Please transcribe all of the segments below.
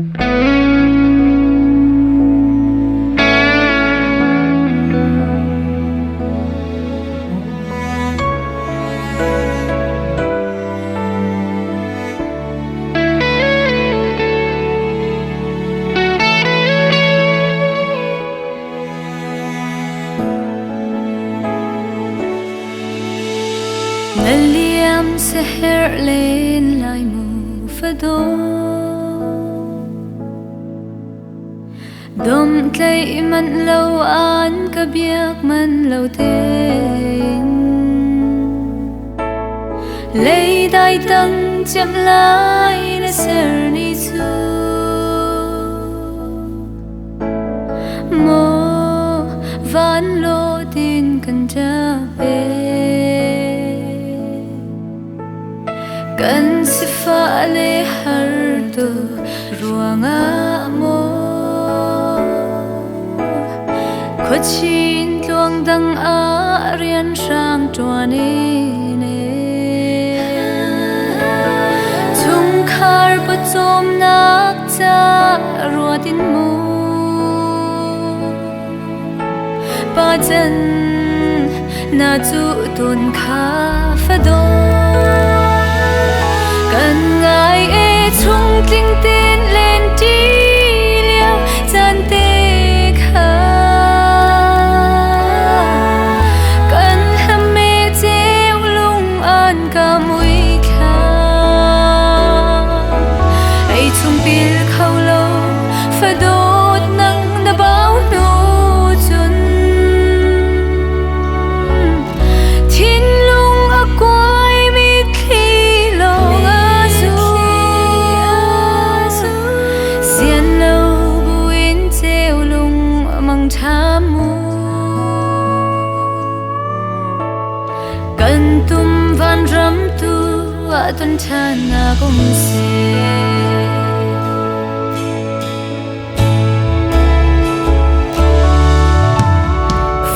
Na liam siaherh len lai mu fadaw. Domhtlaih manh lo an ka biak manh lo tein. Leidai tang ciamh lai na ser ni cu. Maw van law tin kan ṭap ee. Kan sifah le har tuk ruangah maw khuachin tluang dang ah rianhrang ṭuan in chungkhar pawcawmnak ca ruat in mu pa can na cu tun kha fadaw kan ngai e chung tling ten len ṭi lio caan te kha kan hlam e ceu lung an ka mui thla ei chung pil kho lo fadawt nang na bau hnu cun thinlung a kuai mitthli lawng a zu sian lo buin ceu lung mang ṭha mu kan tum vanram tu ah ton ṭhan nak um seh.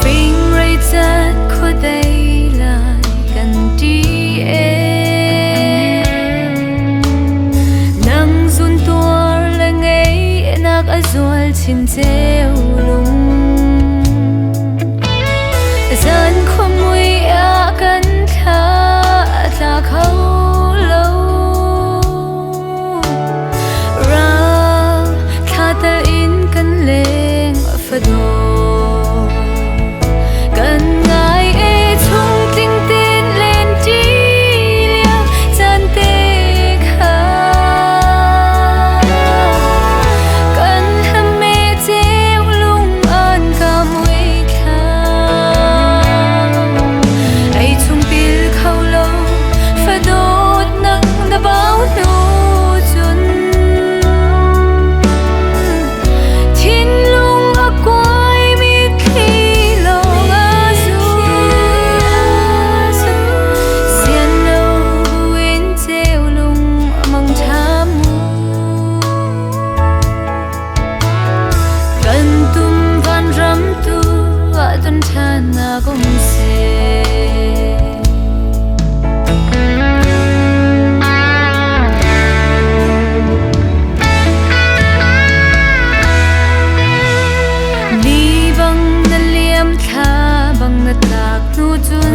Fingrei cat khuadei lai kan ṭi ee. Nang zun tuar le ngeihnak a zual chin ceu lung. Zan khuamui ah kan thla tla kho lo. Ral thla tal in kan leng fadaw. Kan ngai e chung tling ten len ṭi lio caan te kha. Kan hlam e ceu lung an ka mui thla. Ei chung pil kho lo fadawt nang na bau hnu cun. Thinlung a kuai mitthli lawng a zu. Sian lo buin ceu lung mang ṭha mu. Kan tum vanram tu ah ton ṭhan nak um seh. Ni bang na liam thla bang na tlak hnu cun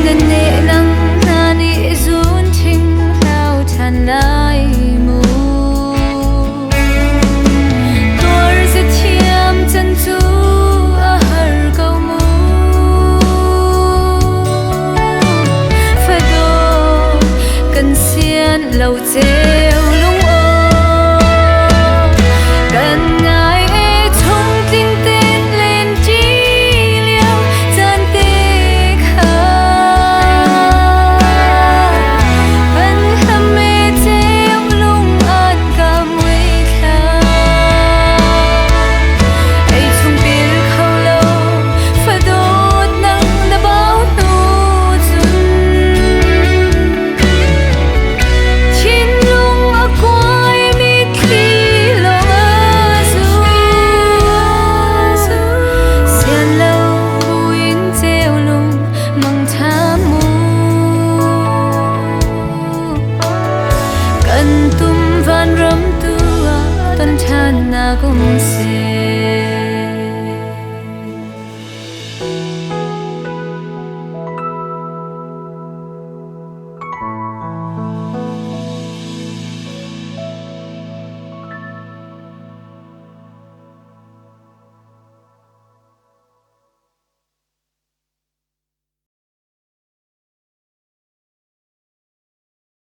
na nehnang hna nih zun ṭhing hlau ṭhan lai mu. Tuar zathiam can cu a har ko mu. Fadaw kan sian lo ceu lung aw. Kan ngai e chung tling ten len ṭi lio caan te kha. Kan hlam e ceu lung an ka mui thla. Ei chung pil kho lo fadawt nang na bau hnu cun. Thinlung rak um seh.